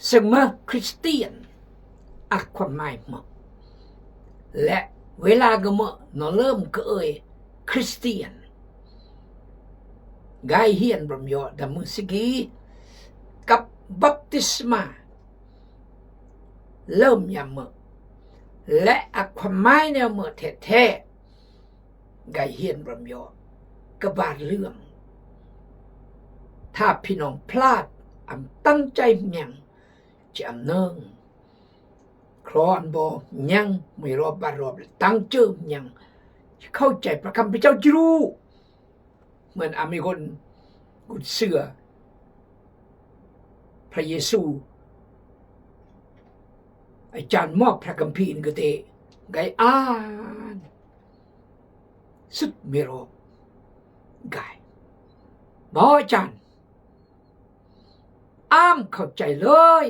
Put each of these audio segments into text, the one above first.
ເຊິ່ງເມື່ອຄຣິສຕຽນ ອາດຄວາມໝາຍເມື່ອ ແລະ ເວລາກໍເມື່ອນອເລີ່ມກໍເອີຍຄຣິສຕຽນ ກາຍຮຽນບຣຳຍອດດຳມືສະກີ ກັບບັບຕິສມາ ເລີ່ມຍາມເມື່ອ ແລະ ອາດຄວາມໝາຍແນວເມື່ອແທ້ໆ ກາຍຮຽນບຣຳຍອດ ກະບາດເລື່ອງ ຖ້າພີ່ນ້ອງພລາດ ອຳຕັ້ງໃຈຫຍັງ ຈະອຳເນີງ ຄລອນບໍ່ຍັງ ມີຮອບບາດຮອບ ຕັ້ງເຈີມຍັງ ເຂົ້າໃຈພະຄຳພະເຈົ້າຈະຮູ້ ເໝືອນອາມີຄົນກຸດເຊື່ອພະເຢຊູ ອາຈານມອບພະຄຳພີນກະເຕ ໄກອ່ານ ສຸດເມໂຣ ກາຍ ບໍ່ອາຈານ ອ້າມເຂົ້າໃຈເລີຍ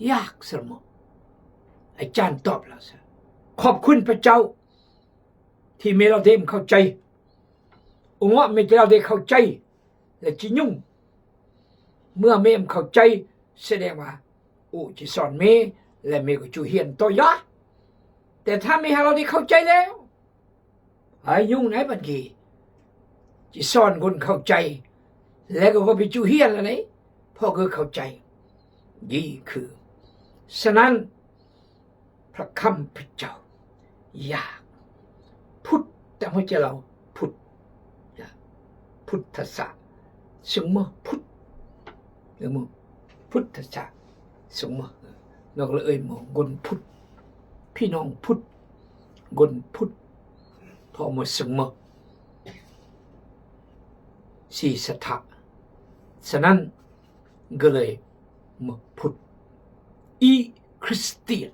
ຢາກສະເໝີ ອາຈານຕອບລາວຊະ ຂອບຄຸນພະເຈົ້າ ທີ່ເມລາວເດມເຂົ້າໃຈ ອົງເງາະເມລາວເດເຂົ້າໃຈ ແລະ ຈິຍຸງ ເມື່ອເມມເຂົ້າໃຈ ສະແດງວ່າ ໂອ ຈະສອນເມ ແລະ ເມກໍຈະຮຽນຕໍ່ຢາ ແຕ່ຖ້າເມຮາລາວໄດ້ເຂົ້າໃຈແລ້ວ ອາຍຸງໃນບັດນີ້ ຈະສອນຄົນເຂົ້າໃຈ ແລະ ກໍ ກໍໄປຈຸຮຽນລະໃດ ເພາະຄືເຂົ້າໃຈ ດີຄື ສະນັ້ນ ພະຄຳພະເຈົ້າ ຢາກ ພຸດ ຕາມຫົວໃຈລາວ ພຸດ ຍາກ ພຸດທະສະ ເຊິ່ງເມື່ອພຸດ ເອີ້ນວ່າພຸດທະສະ ເຊິ່ງເມື່ອ ເນາະ ກໍເລີຍເອີ້ນວ່າກົນພຸດ ພີ່ນ້ອງພຸດ ກົນພຸດ ເພາະວ່າເຊິ່ງເມື່ອ ສີສັດທະ ສະນັ້ນ ກໍເລີຍມາພຸດ ອີຄຣິສຕຽນ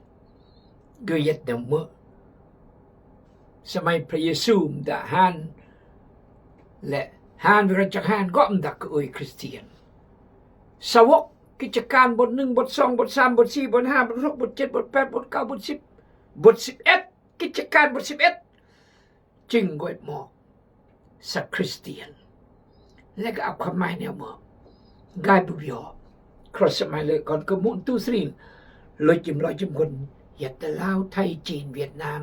ກໍເຮັດແນວເມື່ອ ສະໄໝພະເຢຊູ ບັນດາຮ້ານ ແລະ ຮ້ານວິລະຈັກຮ້ານ ກໍບັນດາກໍເອີຍຄຣິສຕຽນ ສາວົກ ກິດຈະການ ບົດໜຶ່ງ ບົດສອງ ບົດສາມ ບົດສີ່ ບົດຫ້າ ບົດຫົກ ບົດເຈັດ ບົດແປດ ບົດເກົ້າ ບົດສິບ ບົດສິບເອັດ ກິດຈະການ ບົດສິບເອັດ ຈຶ່ງກວດໝອກ ສັກຄຣິສຕຽນ ແລະ ກໍເອົາຄວາມໝາຍແນວເໝີ ກາຍບຸບຢອ ຄຣອສສະມາຍເລີກອນກະມຸນຕູສະລິນ ໂລຈິມລອຍຈິມຄົນ ເຮັດແຕ່ລາວ ໄທ ຈີນ ຫວຽດນາມ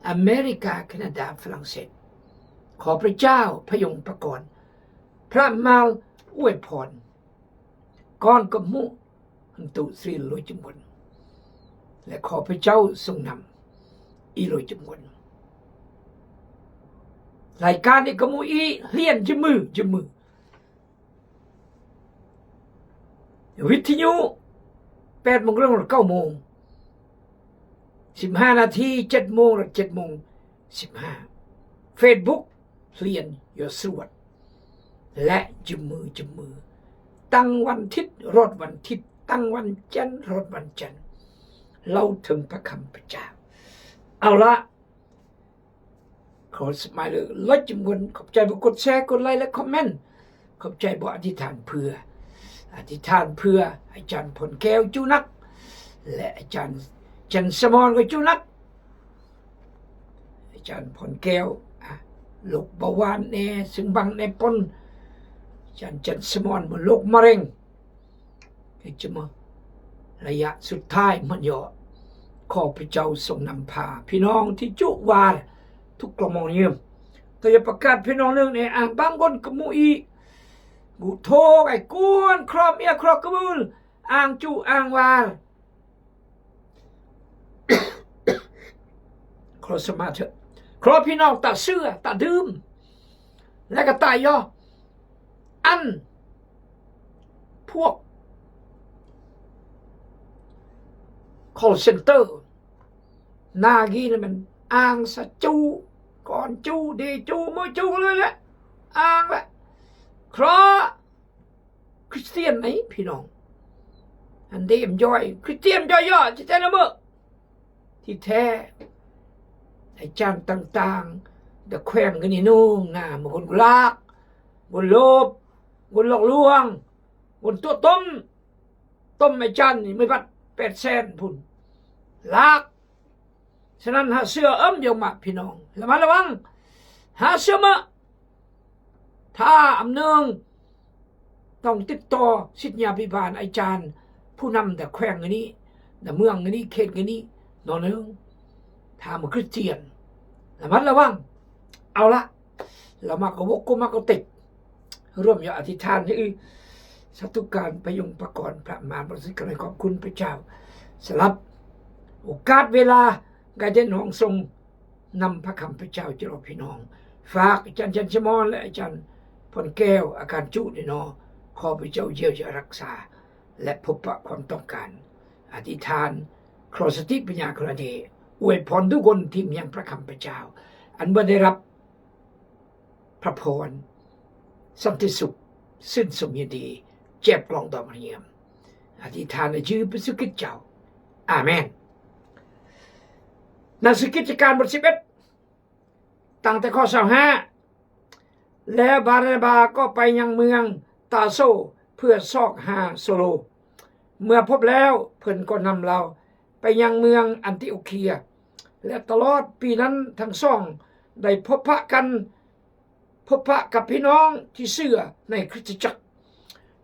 ອາເມລິກາ ແຄນາດາ ຝຣັ່ງເສດ ຂໍພະເຈົ້າພະຍົງປະກອນ ພະມາລອວຍພອນ ກອນກະມຸ ອັນຕຸສຣີໂລຈິມຄົນ ແລະ ຂໍພະເຈົ້າຊົງນຳ ອີໂລຈິມຄົນ ລາຍການອີກະມຸອີ ຮຽນຈິມມື ຈິມມື ວິທະຍຸ ແປດໂມງເຄິ່ງ ເກົ້າໂມງ ສິບຫ້ານາທີ ເຈັດໂມງ ເຈັດໂມງສິບຫ້າ ເຟສບຸກ ຮຽນຢ່າສວດ ແລະ ຈິມມື ຈິມມື ຕັ້ງວັນທິດ ຮອດວັນທິດ ຕັ້ງວັນຈັນ ຮອດວັນຈັນ ເລົ່າເຖິງພະຄຳພະເຈົ້າ ເອົາລະ ຂໍສະມາຍເລີກ ລອຍຈິມຄົນ ຂອບໃຈຜູ້ກົດແຊ ກົດໄລ ແລະ ຄອມເມັນ ຂອບໃຈຜູ້ອະທິຖານເພື່ອ ອະທິຖານເພື່ອອາຈານພອນແກ້ວ ຈຸນັກ ແລະ ອາຈານຈັນສະໝອນ ກໍຈຸນັກ ອາຈານພອນແກ້ວ ອາ ໂລກເບົາຫວານແດ່ ເຊິ່ງບັງແດ່ປົນ ອາຈານຈັນສະໝອນ ໂລກມະເຮັງ ເຮັດຈະມາໄລຍະສຸດທ້າຍມັນເຍາະ ຂໍພະເຈົ້າຊົງນຳພາ ພີ່ນ້ອງທີ່ຈຸວານທຸກກະມອງຍືມ ໂຕຢ່າປະກາດພີ່ນ້ອງເລື່ອງແອອາງບາງຄົນກະມຸອີ ກູໂທໄກກວນ ຄຣອບເມຍ ຄຣອບກະບືນ ອ່າງຈຸອ່າງວາ ຂໍສະມາເທີ ຂໍພີ່ນ້ອງຕາເຊື່ອຕາດື່ມ ແລະ ກະຕາຍຍໍ ອັນພວກຄໍເຊັນເຕີ ນາກີນະແມ່ນອ່າງສະຈູ ກ່ອນຈູ ເດຈູ ມື້ຈູເລີຍແຫຼະ ອ່າງແຫຼະ ເພາະຄຣິສຕຽນໄດ໋ພີ່ນ້ອງ ອັນເດມຢອຍ ຄຣິສຕຽນຢອຍຍໍ ແຕ່ລະມື້ ທີ່ແທ້ ອາຈານຕ່າງໆ ຕະແຂວງກັນນີ້ນຸງນາມ ຄົນລາກ ຄົນໂລບ ຄົນຫຼອກລວງ ຄົນຕົວະຕົ້ມ ຕົ້ມອາຈານນີ້ມີບັດແປດແສນພຸ້ນ ລາກ ສະນັ້ນ ຫາເຊື່ອເອີ້ມຢາມາ ພີ່ນ້ອງ ລະມັດລະວັງ ຫາເຊື່ອມາ ຖ້າອຳເນີງ ຕ້ອງຕິດຕໍ່ສິດຍາພິບານອາຈານຜູ້ນຳແຕ່ແຂວງນີ້ ແຕ່ເມືອງນີ້ ເຂດນີ້ ໜໍ່ໜຶ່ງ ຖ້າບໍ່ຄຣິສຕຽນ ລະມັດລະວັງ. ເອົາລະ ລະມາກະວົກ ກະມາກະຕິກ ຮ່ວມຢ່າອະທິຖານໃຫ້ສາທຸການພະຍົງພະກອນ ພະມານບໍລິສຸດ ກະໄດ້ຂອບຄຸນພະເຈົ້າ ສຳລັບໂອກາດເວລາ ກະເດັນຫ້ອງຊົງ ນຳພະຄຳພະເຈົ້າຈະຫຼອກພີ່ນ້ອງ ຝາກອາຈານ ຈັນສະໝອນ ແລະ ອາຈານ ພອນແກ້ວ ອາການຈຸນີ້ເນາະ ຂໍພະເຈົ້າຢຽວຢາຮັກສາ ແລະ ພົບປະຄວາມຕ້ອງການ ອະທິຖານ ຂໍສະຕິປັນຍາ ຄະລະເດ ອວຍພອນທຸກຄົນທີ່ມາຍັງພະຄຳພະເຈົ້າ ອັນບໍ່ໄດ້ຮັບ ພະພອນ ສັນຕິສຸກ ຊື່ນຊົມຍິນດີ ແຈບກອງດອກມະຍຽມ ອະທິຖານໃນຊື່ພະເຢຊູຄຣິດເຈົ້າ ອາເມນ. ໜັງສືກິດຈະການບົດສິບເອັດ ຕັ້ງແຕ່ຂໍ້ຊາວຫ້າ ແລ້ວບານາບາກໍໄປຍັງເມືອງຕາໂຊ ເພື່ອຊອກຫາໂຊໂລ ເມື່ອພົບແລ້ວ ເພິ່ນກໍນຳລາວໄປຍັງເມືອງອັນຕິໂອເຄຍ ແລະ ຕະຫຼອດປີນັ້ນທັງສອງໄດ້ພົບປະກັນ ພົບປະກັບພີ່ນ້ອງທີ່ເຊື່ອໃນຄຣິສຕະຈັກ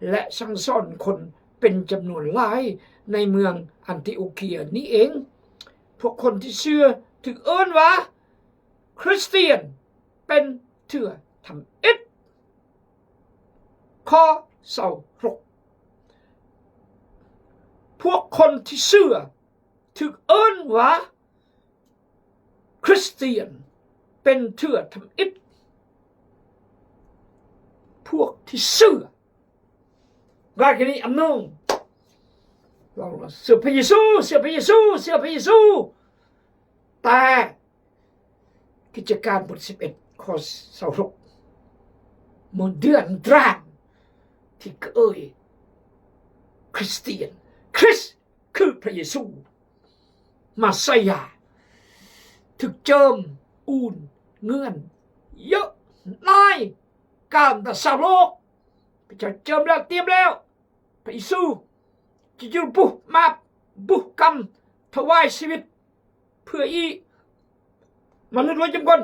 ແລະ ສັ່ງສອນຄົນເປັນຈຳນວນຫຼາຍໃນເມືອງອັນຕິໂອເຄຍນີ້ເອງ. ພວກຄົນທີ່ເຊື່ອຖືກເອີ້ນວ່າຄຣິສຕຽນເປັນເທື່ອທຳອິດ. ຂໍ້ຊາວຫົກ ພວກຄົນທີ່ເຊື່ອຖືກເອີ້ນວ່າ ຄຣິສຕຽນເປັນເທື່ອທຳອິດ. ພວກທີ່ເຊື່ອ ລາຍການນີ້ອຳນວງ ເຊື່ອພະເຢຊູ ເຊື່ອພະເຢຊູ ເຊື່ອພະເຢຊູ ແຕ່ກິດຈະການບົດສິບເອັດ ຂໍ້ຊາວຫົກ ໂມເດີນດຣາມທີ່ເອີຍຄຣິສຕຽນ ຄຣິສ ຄືພະເຢຊູ ມາໄຊຢາ ຖືກເຈີມອູນເງື່ອນເຍີະຫຼາຍ ການຕະຊາວໂລກ ພະເຈົ້າເຈີມແລ້ວ ຕຽມແລ້ວ ພະເຢຊູຈະຢູ່ບຸມາບບຸກຳ ຖວາຍຊີວິດ ເພື່ອອີກມະນຸດຫຼາຍຈຳນວນ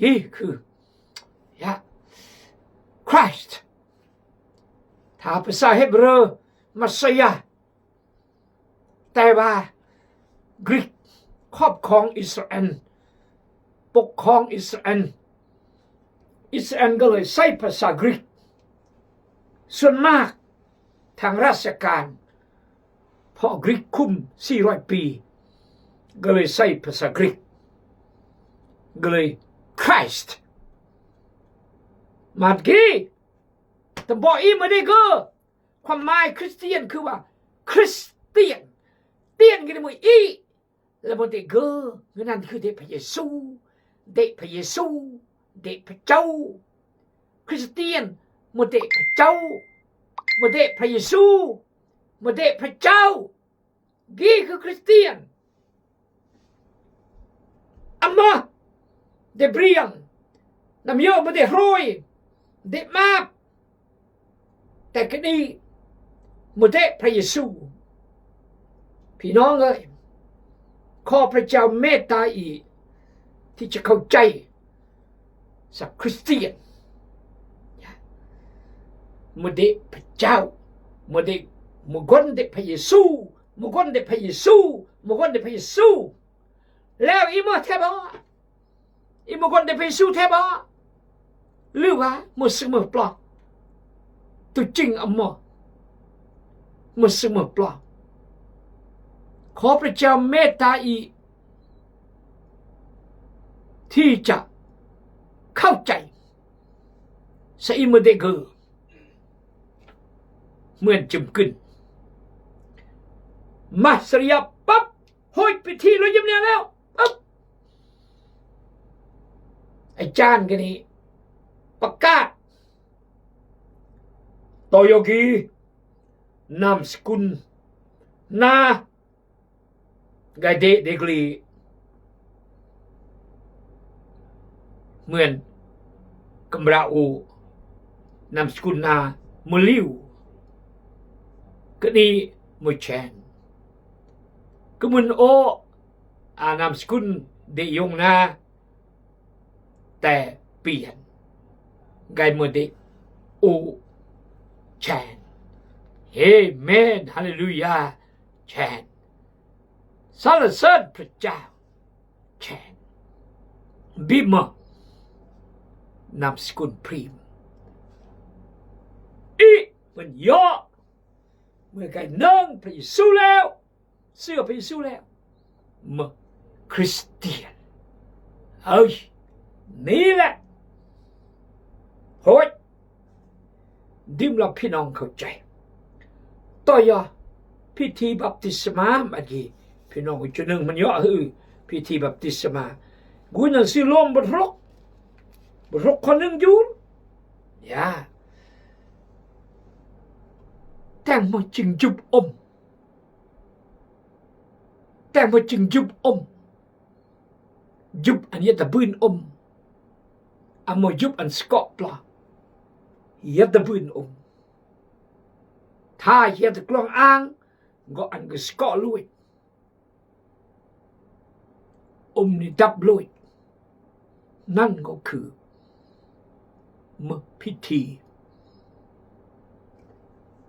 ອີກຄື ຍະ ຄຣິສ ຖ້າພາສາເຮັບເຣີ ມາໄຊຢາ ແຕ່ວ່າກຣີກຄອບຄອງອິດສະຣາແອນ ປົກຄອງອິດສະຣາແອນ ອິດສະຣາແອນກໍເລີຍໃຊ້ພາສາກຣີກ ສ່ວນມາກທາງລາຊະການ ເພາະກຣີກຄຸມສີ່ຮ້ອຍປີ ກໍເລີຍໃຊ້ພາສາກຣີກ ກໍເລີຍຄຣິສ ມາກີ້ ຕຳບໍອີມາເດເກີ ຄວາມໝາຍຄຣິສຕຽນຄືວ່າ ຄຣິສຕຽນ ຕຽນກໍໄດ້ໝູ່ອີ ແລະ ບໍ່ເດເກີ ນັ້ນຄືເດພະເຢຊູ ເດພະເຢຊູ ເດພະເຈົ້າ ຄຣິສຕຽນ ບໍ່ເດພະເຈົ້າ ບໍ່ເດພະເຢຊູ ບໍ່ເດພະເຈົ້າ ກີ້ຄືຄຣິສຕຽນ ອຳມາ ເດບຣຽງ ນຳໂຍ ບໍ່ເດໂຮຍ ເດມາບ ແຕ່ກະດີ ບໍ່ເດພະເຢຊູ ພີ່ນ້ອງເອີຍ ຂໍພະເຈົ້າເມດຕາອີກ ທີ່ຈະເຂົ້າໃຈ ສາຄຣິສຕຽນ ມະເດະພະເຈົ້າ ມະເດະ ມະກົນເດະພະເຢຊູ ມະກົນເດະພະເຢຊູ ມະກົນເດະພະເຢຊູ ແລ້ວອີ່ມະແທ້ບໍ? ອີ່ມະກົນເດະພະເຢຊູແທ້ບໍ? ຫຼືວ່າມະຊຶກມະປອກ? ຕົວຈິງອຳມະ ມະຊຶກມະປອກ ຂໍພະເຈົ້າເມດຕາອີ່ ທີ່ຈະເຂົ້າໃຈ ສະອີ່ມະເດເກີ ເໝືອນຈຶມກຶນ ມາສະລິຍາປັບ ໂຫຍ ໄປທີ່ໂລຍິມແນວແລ້ວ ປຶບ ອາຈານກະນີ້ປະກາດ ໂຕໂຍກີ ນາມສະກຸນ ນາ ກາເດ ເດກຣີ ເໝືອນ ກຳຣາອູ ນາມສະກຸນນາ ມະລິວ ກະນີ ມະແຊນ ກະມຸນໂອ ອາ ນາມສະກຸນ ເດຍົງນາ ແຕ່ປ່ຽນ ໄກເມີເດໂອ ແຊນ ເອເມນ ຮາເລລູຢາ ແຊນ ສັນລະເສີນພຣະເຈົ້າ ແຊນ ບີເມີ ນາມສະກຸນພຣີມ ອີ ມັນເຍາະ ເມື່ອໄກເໜິງພຣະເຢຊູແລ້ວ ເຊື່ອພຣະເຢຊູແລ້ວ ມາຄຣິສຕຽນ ເອີຍ ນີ້ແຫຼະ ໂພດ ດື່ມແລ້ວພີ່ນ້ອງເຂົ້າໃຈ ຕໍ່ຢາ ພິທີບັບຕິສະມາ ອັນນີ້ພີ່ນ້ອງອີກຈຸດໜຶ່ງ ມັນເຍາະ ຄືພິທີບັບຕິສະມາ ກູໜັງສືໂລມບົດຫົກ ບົດຫົກ ຂໍ້ໜຶ່ງຢູ່ ຢ່າ ແຕ່ງມາຈຶ່ງຢຸບອົມ ແຕ່ງມາຈຶ່ງຢຸບອົມ ຢຸບອັນຢາດຕະບືນອົມ ອາໂມຢຸບອັນສະເກາະປລາ ຢາດຕະບືນອົມ ຖ້າຢາດຕະກລວງອ່າງ ກໍອັນກະສະເກາະລຸຍ ອົມນີ້ດັບລຸຍ ນັ້ນກໍຄື ມາພິທີ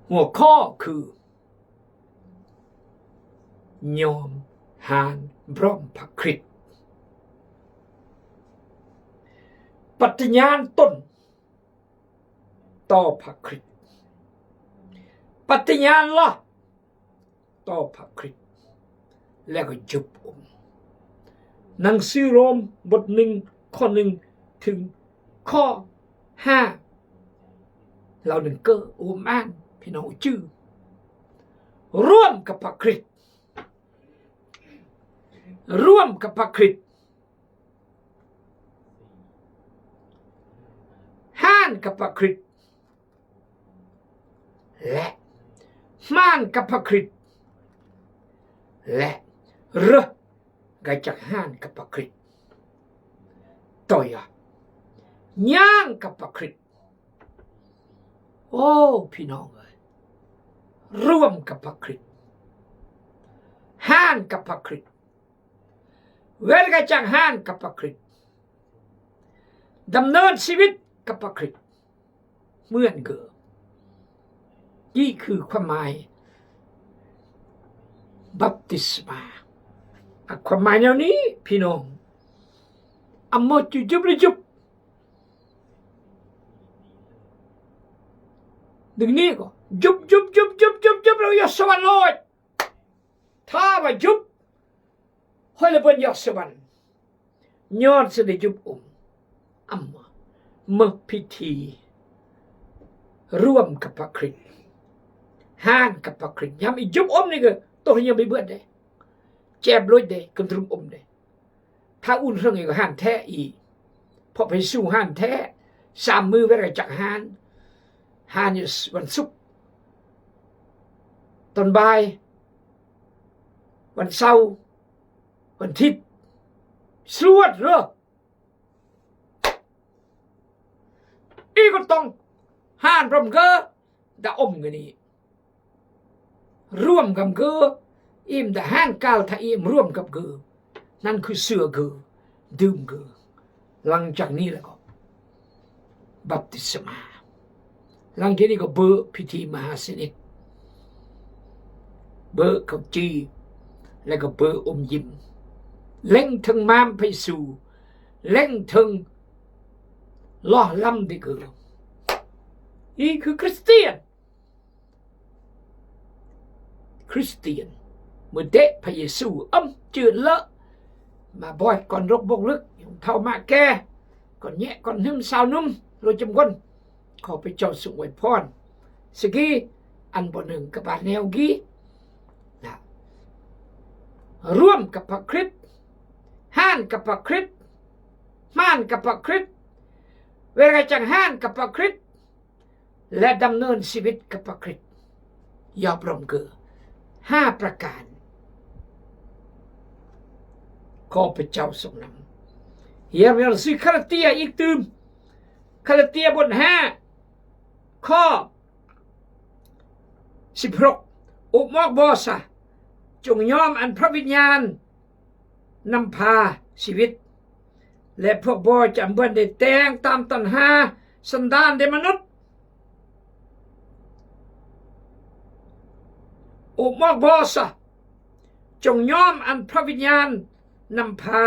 ຫົວຂໍ້ຄື ຍອມຫານພ້ອມພຣະຄຣິດ ປະຕິຍານຕົນຕໍ່ພຣະຄຣິດ ປະຕິຍານລະຕໍ່ພຣະຄຣິດ ແລ້ວກໍຢຸບອົມ ໜັງສືໂລມບົດໜຶ່ງ ຂໍ້ໜຶ່ງ ເຖິງຂໍ້ຫ້າ ເຫຼົ່າໜຶ່ງເກີ ໂອມອານ ພີ່ນ້ອງຈື່ ຮ່ວມກັບພຣະຄຣິດ ຮ່ວມກັບພຣະຄຣິດ ຫານກັບພຣະຄຣິດ ແລະ ໝານກັບພຣະຄຣິດ ແລະ ເຣີກະຈັກຫານກັບພຣະຄຣິດ ຕໍ່ຢາ ຍ່າງກັບພຣະຄຣິດ ໂອ້ ພີ່ນ້ອງເອີຍ ຮ່ວມກັບພຣະຄຣິດ ຫານກັບພຣະຄຣິດ ເວລາກະຈັກຫານກັບພຣະຄຣິດ ດຳເນີນຊີວິດກັບພຣະຄຣິດ ເໝືອນເກີ ນີ້ຄືຄວາມໝາຍບັບຕິສະມາ ອາ ຄວາມໝາຍແນວນີ້ ພີ່ນ້ອງ ອາໝົດຢູ່ຢຸບແລະຢຸບ ດຶງນີ້ກໍຢຸບ ຢຸບ ຢຸບ ຢຸບ ຢຸບ ຢຸບ ແລ້ວຢາກສະຫວັນໂລດ ຖ້າວ່າຢຸບ ຂ້ອຍລະເພິ່ນຢາກສະຫວັນ ຍ້ອນຊິໄດ້ຢຸບອົມ ອຳມາ ມາພິທີ ຮ່ວມກັບພຣະຄຣິດ ຫານກັບພຣະຄຣິດ ຍາມອີກຢຸບອົມນີ້ກໍຕົວຍາມໄປເບິດເດ້ ແຈບໂລດເດ້ ກະດຣຶມອົມເດ້ ຖ້າອຸ່ນເຄື່ອງອີກກໍຫານແທ້ອີກ ເພາະພຣະເຢຊູຫານແທ້ ສາມມື້ເວລາກະຈັກຫານ ຫານຢູ່ວັນສຸກ ຕອນບ່າຍ ວັນເສົາ ວັນທິດ ສວດເລີ ອີກກໍຕ້ອງຫານພ້ອມເກີ ດາອົມກັນນີ້ ຮ່ວມກັບເກີ ອີ່ມດາຫານກາວທະອີ່ມ ຮ່ວມກັບເກີ ນັ້ນຄືເຊື່ອເກີ ດື່ມເກີ ຫຼັງຈາກນີ້ແລ້ວກໍ ບັບຕິສະມາ ຫຼັງຈາກນີ້ກໍເບີພິທີມະຫາສະນິດ ເບີເຂົ້າຈີ່ ແລ້ວກໍເບີອົມຍິ້ມ ເລັງເຖິງມາມພຣະເຢຊູ ເລັງເຖິງຫຼໍ່ລຳດີເກີ ນີ້ຄືຄຣິສຕຽນ ຄຣິສຕຽນ ມື້ເດະພຣະເຢຊູ ອຳ ຈືດເລີະ ມາບອດກ່ອນລົກບົກລຶກ ເຖົ້າມາແກ່ ກ່ອນແຍະກ່ອນໜຶ່ມ ຊາວໜຸ່ມ ໂລຍຈຳຄົນ ຂໍພຣະເຈົ້າຊົງອວຍພອນ ສະກີ ອັນບໍ່ໜຶ່ງກະບາດແນວກີ ນະ ຮ່ວມກັບພຣະຄຣິດ ຫານກັບພຣະຄຣິດ ໝານກັບພຣະຄຣິດ ເວລາກະຈັກຫານກັບພຣະຄຣິດ ແລະ ດຳເນີນຊີວິດກັບພຣະຄຣິດ ຢອບລົມເກີ ຫ້າປະການ ຂໍພຣະເຈົ້າຊົງນຳ ຮຽນໜັງສືຄາລາເຕຍອີກຕື່ມ ຄາລາເຕຍບົດຫ້າ ຂໍ້ສິບຫົກ ອຸບມອກບໍຊະ ຈົ່ງຍອມອັນພຣະວິນຍານ ນຳພາຊີວິດ ແລະ ພວກບໍ່ຈຳເປັນໄດ້ແຕ່ງຕາມຕັນຫາສັນດານແດ່ມະນຸດ ໂອມອກບໍສະ ຈົ່ງຍອມອັນພຣະວິນຍານນຳພາ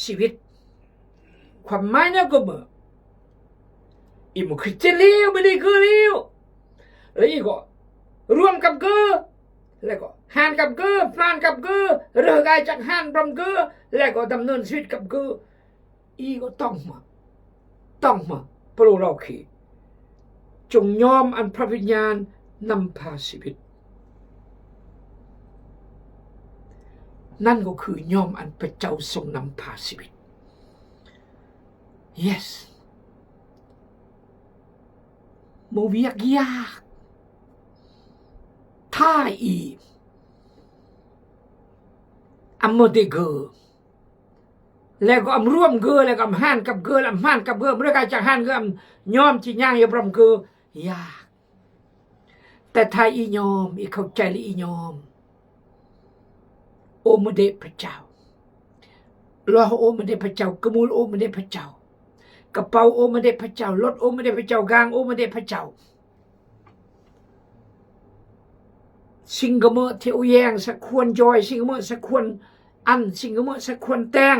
ຊີວິດ. ຄວາມໝາຍແນວກໍເໝີ ອີ່ໝູຄຣິສຕຽນລຽວ ບະລີເກີລຽວ ແລະ ອີ່ກໍລວມກັບເກີ ແລະ ກໍຫານກັບເກີ ຟານກັບເກີ ເລີກອາຍຈາກຫານບຣຳເກີ ແລະ ກໍດຳເນີນຊີວິດກັບເກີ. ອີ່ກໍຕ້ອງມາ ຕ້ອງມາໂປໂລເລົເຄ ຈົ່ງຍອມອັນພຣະວິນຍານນຳພາຊີວິດ. ນັ້ນກໍຄືຍອມອັນພຣະເຈົ້າຊົງນຳພາຊີວິດ. Yes. ບໍ່ວຽກຍາກ ຖ້າອີ່ ອຳມະເດເກີ ແລ້ວກໍອຳລວມເກີ ແລ້ວກໍອຳຫານກັບເກີ ແລ້ວອຳຫານກັບເກີ ເມື່ອກາຍຈາກຫານເກີ ອຳຍອມຈິຍ່າງຢ່າບຣຳເກີ ຍາກ. ແຕ່ຖ້າອີ່ຍອມ ອີ່ເຂົ້າໃຈ ແລະ ອີ່ຍອມ ໂອມະເດພຣະເຈົ້າ ລໍໂອມະເດພຣະເຈົ້າ ກະມູນໂອມະເດພຣະເຈົ້າ ກະເປົາໂອມະເດພຣະເຈົ້າ ລົດໂອມະເດພຣະເຈົ້າ ກາງໂອມະເດພຣະເຈົ້າ ຊິງກະເມີທຽວແຍງ ສະຄວນຈອຍ ຊິງກະເມີສະຄວນອັນ ຊິງກະເມີສະຄວນແຕງ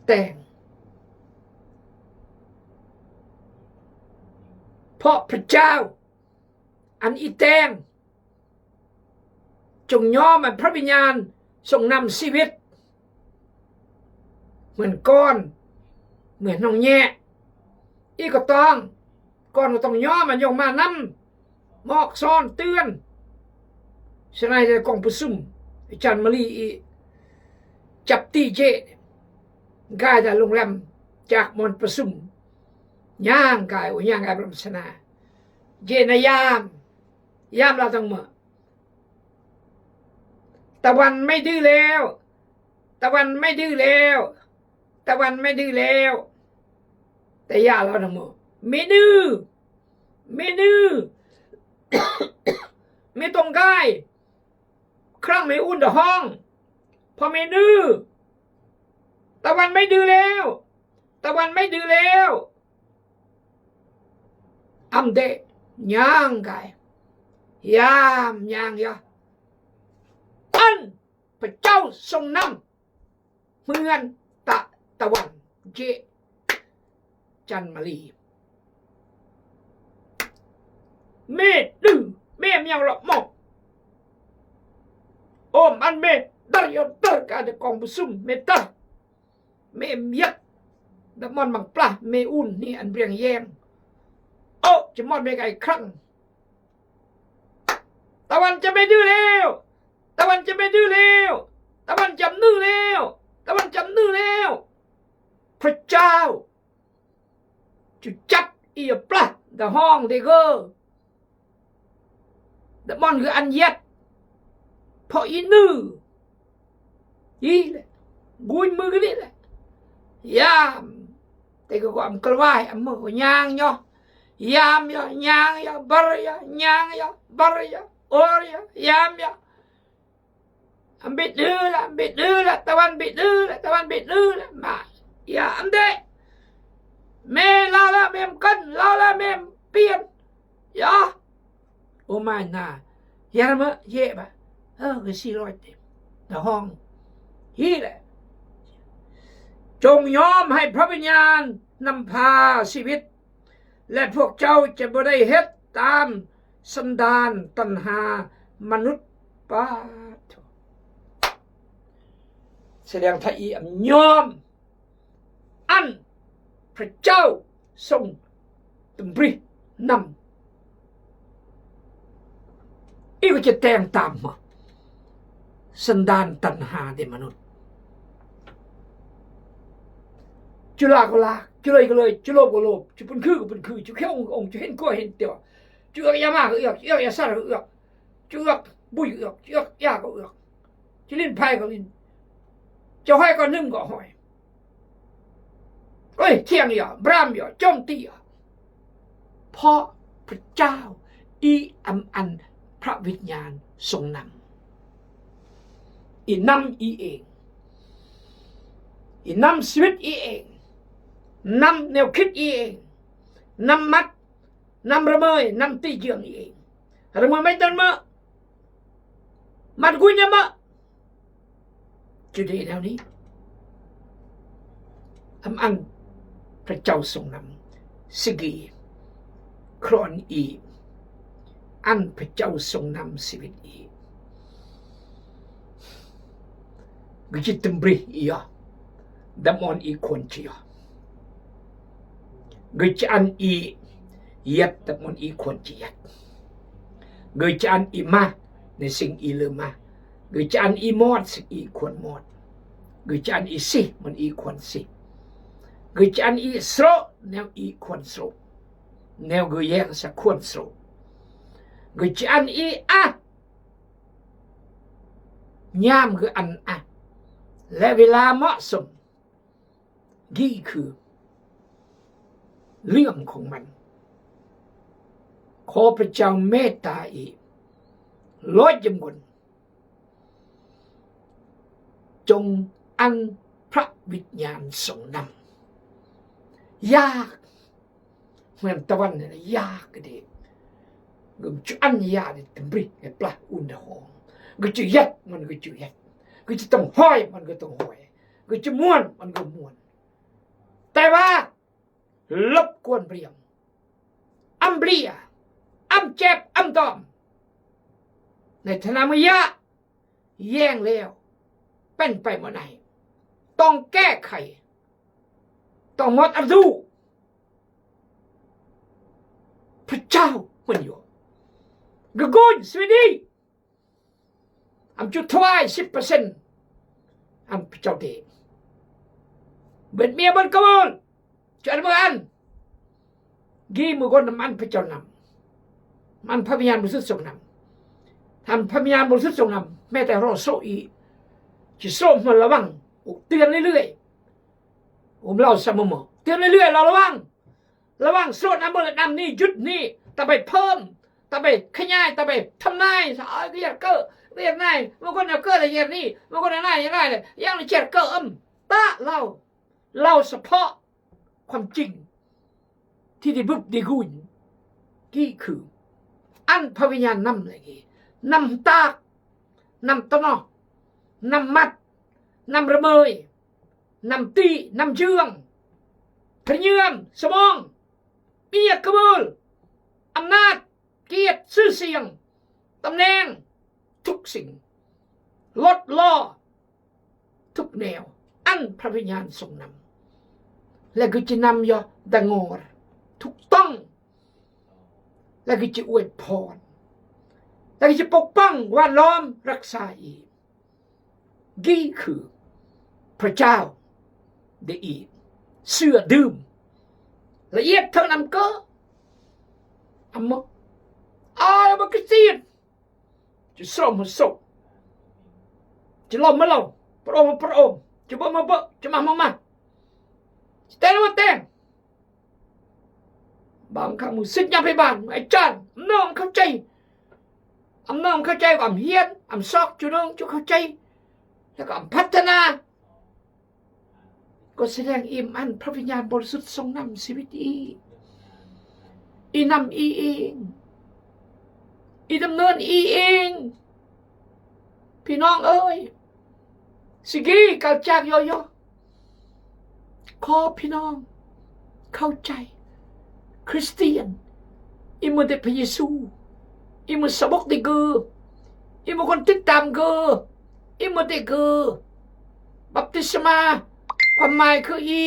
ແຕງ ເພາະພຣະເຈົ້າອັນອີ່ແຕງ ຈົ່ງຍອມໃຫ້ພຣະວິນຍານຊົງນຳຊີວິດ ເໝືອນກ່ອນ ເໝືອນນ້ອງແຍະ ອີ່ກໍຕ້ອງ ກ່ອນກໍຕ້ອງຍອມໃຫ້ຍົກມານຳ ມອກສອນເຕືອນ ສະໄນໃນກອງປະຊຸມ ອາຈານມະລີອີ່ ຈັບຕີເຈ ກາຍຈາກໂຮງແຮມ ຈາກບ່ອນປະຊຸມ ຍ່າງກາຍ ໂອ ຍ່າງກາຍບຣຳສະນາ ເຈນະຍາມ ຍາມລາວທັງໝົດ ຕາວັນໄມ່ດື້ແລ້ວ ຕາວັນໄມ່ດື້ແລ້ວ ຕາວັນໄມ່ດື້ແລ້ວ ແຕ່ຢ່າລາວທັງໝົດ ເມດື້ ເມດື້ ເມຕົງກາຍ ຄັ້ງເມອຸ່ນດະຮ້ອງ ພໍ່ເມດື້ ຕາວັນໄມ່ດື້ແລ້ວ ຕາວັນໄມ່ດື້ແລ້ວ ອຳເດ ຍ່າງກາຍ ຍາມຍ່າງຢາ ອັນພຣະເຈົ້າຊົງນຳ ເໝືອນຕະ ຕາວັນ ເຈ ຈັນມາລີ ເມດື້ ເມມຽວລະໝໍ ໂອມອັນເມດາລະຍົນເຕີການຈະກອງປະຊຸມ ເມດາ ເມມຽດ ດະມອນມັງປລາ ເມອຸ່ນນີ້ອັນບຽງແຍງ ໂອ ຈະມອນເມໄກຄັ້ງ ຕາວັນຈະໄມ່ດື້ແລ້ວ ຕາວັນຈະໄມ່ດື້ແລ້ວ ຕາວັນຈຳດື້ແລ້ວ ຕາວັນຈຳດື້ແລ້ວ ພຣະເຈົ້າ ຈະຈັບອີ່ປະ ດະຮອງເດເກີ ດະມອນຄືອັນຍັດ ເພາະອີ່ໜື ອີ່ແຫຼະ ກຸຍມືນີ້ແຫຼະ ຍາມ ແຕ່ກໍອຳກະວາຍ ອຳມືກໍຍ່າງຍໍ ຍາມຍໍ ຍ່າງຍໍ ບັຣຍາ ຍ່າງຍໍ ບັຣຍາ ໂອຣຍາ ຍາມຍໍ ອຳບິດຮືລະ ບິດຮືລະ ຕາວັນບິດຮືລະ ຕາວັນບິດຮືລະ ມາ ຢາອຳເດ ເມລາລະ ເມມກັນ ລາລະ ເມມປຽນ ຢາ ໂອມາຍນາ ຢາລະເມ ເຢບະ ເອີ ກະຊີລອຍເຕັມ ດະຮອງ ຮີແຫຼະ ຈົ່ງຍອມໃຫ້ພຣະວິນຍານນຳພາຊີວິດ ແລະ ພວກເຈົ້າຈະບໍ່ໄດ້ເຮັດຕາມສັນດານຕັນຫາມະນຸດ. ປາໂທ ສະແດງທ່າອີ່ອຳຍອມ ອັນພຣະເຈົ້າຊົງດຳຣິນຳ ອີ່ກໍຈະແຕ່ງຕາມມາ ສັນດານຕັນຫາເດມະນຸດ ຈຸລາກໍລາ ຈຸເລີຍກໍເລີຍ ຈຸໂລບກໍໂລບ ຈຸປຸນຄືກໍປຸນຄື ຈຸຂຽວກໍຂຽວ ຈຸເຫັນກົວເຫັນຕົວ ຈຸເອືອກຢາມາກໍເອືອກ ຈຸເອືອກຢາຊາກໍເອືອກ ຈຸເອືອກບຸຍກໍເອືອກ ຈຸເອືອກຢາກໍເອືອກ ຈຸຫຼິ້ນໄພກໍຫຼິ້ນ ຈະຫ້ອຍກໍໜຶ່ງກໍຫ້ອຍ ໂອ້ຍ ທຽງຢາ ບຣາມຢາ ໂຈມຕີຢາ ເພາະພຣະເຈົ້າ ອີ່ອຳອັນພຣະວິນຍານຊົງນຳ ອີ່ນຳອີ່ເອງ ອີ່ນຳຊີວິດອີ່ເອງ ນຳແນວຄິດອີ່ເອງ ນຳມັດ ນຳລະເມີຍ ນຳຕີເຈື່ອງອີ່ເອງ ລະເມີຍໄມ່ຕົນເມີ ມັດກຸຍນະເມີ ຈຸດເດແນວນີ້ ອຳອັນພະເຈົ້າຊົງນຳ ຊິກີ ຄຣອນອີ ອັນພະເຈົ້າຊົງນຳຊີວິດອີ Gø ji tømbri io, dam on i khuôn chi io. Gø ji an i yet, dam on i khuôn chi yet. Gø ji an i ma, ne sing i lơ ma. Gø ji an i mot, sing i khuôn mot. Gø ji an i si, mon i khuôn si. Gø ji an i sro, neo i khuôn sro. Neo gø yeng sa khuôn sro. Gø ji an i a, ຍາມຄືອັນອະ ແລະ ເວລາເໝາະສົມ ນີ້ຄືເລື່ອງຂອງມັນ. ຂໍພະເຈົ້າເມດຕາອີກ ຮ້ອຍຈຳກັນ ຈົ່ງອັນພະວິນຍານຊົງນຳ. ຢາກ Hmanh tawăn ne, ya kơ de. Gum chu an ya de tơmbri, e plah un de hong. Gum chu yet, man gum chu yet. Gum chu tong hoi, man gum tong hoi. Gum chu muôn, man gum muôn. Tai wa, lop kuôn briam. Am bria, am chep, am dom. Nai thana mu ya, yeng leo. Pen pai mo nai. Tong ke khai. Tong mot ardu. ພະເຈົ້າມັນຢູ່ ກະກຸນສະຫວັດດີ ອຳຈຸດຖວາຍສິບເປີເຊັນ ອຳພະເຈົ້າເດ ເບັດເມຍເບັດກະໂມນ ຈະອະນຸມັນ ກີ່ມືກອນນຳອັນພະເຈົ້ານຳ ອັນພະວິນຍານບໍລິສຸດຊົງນຳ ທ່ານພະວິນຍານບໍລິສຸດຊົງນຳ ແມ້ແຕ່ລໍໂຊອີ ຈະໂຊມລະວັງ ໂອ ເຕືອນເລື້ອຍໆ ໂອມລາວສະໝໍ ເຕືອນເລື້ອຍໆ ລະວັງ ລະວັງໂຊນຳເບີນຳນີ້ ຢຸດນີ້ ຕາໄປເພີ່ມ ຕາໄປຂະຫຍາຍ ຕາໄປທຳນາຍ ສະອາຍກະຢາດເກີ ວຽດນາຍ ມັນຄົນເກີດລະເຮັດນີ້ ມັນຄົນນາຍນາຍ ຍັງຈຽດເກີອຳຕະລາວ ລາວສະເພາະຄວາມຈິງ ທີ່ໄດ້ບຸບໄດ້ກຸນ ກີ່ຄື ອັນພະວິນຍານນຳລະກີ ນຳຕາກ ນຳຕະໜໍ ນຳມັດ ນຳລະເມີຍ ນຳຕີ ນຳເຍືອງ ພະຍືມ ສະໝອງ ປຽກກະເມີ ອຳນາດ ກຽດ ຊື່ສຽງ ຕຳແໜ່ງ ທຸກສິ່ງ ລົດລໍ້ ທຸກແນວ ອັນພະວິນຍານຊົງນຳ ແລະ ກະຈະນຳຢໍ່ດະງໍຣ ຖືກຕ້ອງ ແລະ ກະຈະອວຍພອນ ແລະ ກະຈະປົກປ້ອງ ຫວ່ານລ້ອມ ຮັກສາອີກ. ນີ້ຄືພະເຈົ້າໄດ້ອີກ ເຊື່ອດື່ມ ລະອຽດເຖິງນຳເກີ ອຳມະ ອາຍມະກະຊີນ ຈະສອມມະໂສ ຈະລອມມະລອມ ປະໂອມມະປະໂອມ ຈະເບີມະເບີ ຈະມາມະມາ ຈະແຕງມະແຕງ. ບາງຄັ້ງສິດຍາມພະຍາບານ ອາຈານ ອຳນອງເຂົ້າໃຈ ອຳນອງເຂົ້າໃຈ ອຳຮຽນ ອຳຊອກ ຈຸນ້ອງຈຸເຂົ້າໃຈ ແລ້ວກໍອຳພັດທະນາ ກໍສະແດງອີ່ມອັນພະວິນຍານບໍລິສຸດຊົງນຳຊີວິດອີ ອີນຳອີເອງ ອີດຳເນີນອີເອງ. ພີ່ນ້ອງເອີຍ ຊິກີກາຈາກຍໍຍໍ ຂໍພີ່ນ້ອງເຂົ້າໃຈ ຄຣິສຕຽນ ອີ່ມະເດພະເຢຊູ ອີ່ມະສາວົກເດເກີ ອີ່ມະຄົນຕິດຕາມເກີ ອີ່ມະເດເກີ ບັບຕິສມາ ຄວາມໝາຍຄືອີ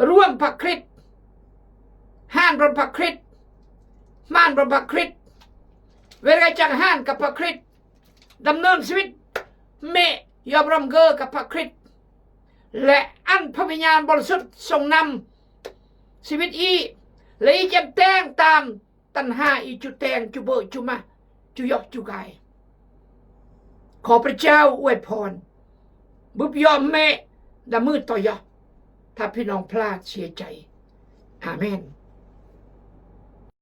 ຮ່ວມພະຄຣິດ ຮ່ານຮ່ວມພະຄຣິດ ຮ່ານຮ່ວມພະຄຣິດ ເວລາຈັກຮ່ານກັບພະຄຣິດ ດຳເນີນຊີວິດ ເມຍອມຮ່ວມເກີກັບພະຄຣິດ ແລະ ອັນພະວິນຍານບໍລິສຸດຊົງນຳຊີວິດອີ ແລະ ອີຈຳແຕງຕາມ ຕັນຫາອີຈູແຕງຈູເບີຈູມາຈູຢອກຈູກາຍ. ຂໍພະເຈົ້າອວຍພອນ ບຶບຢອມແມ່ດຳມືຕໍ່ຢອກ ຖ້າພີ່ນ້ອງພລາດເສຍໃຈ. ອາເມນ.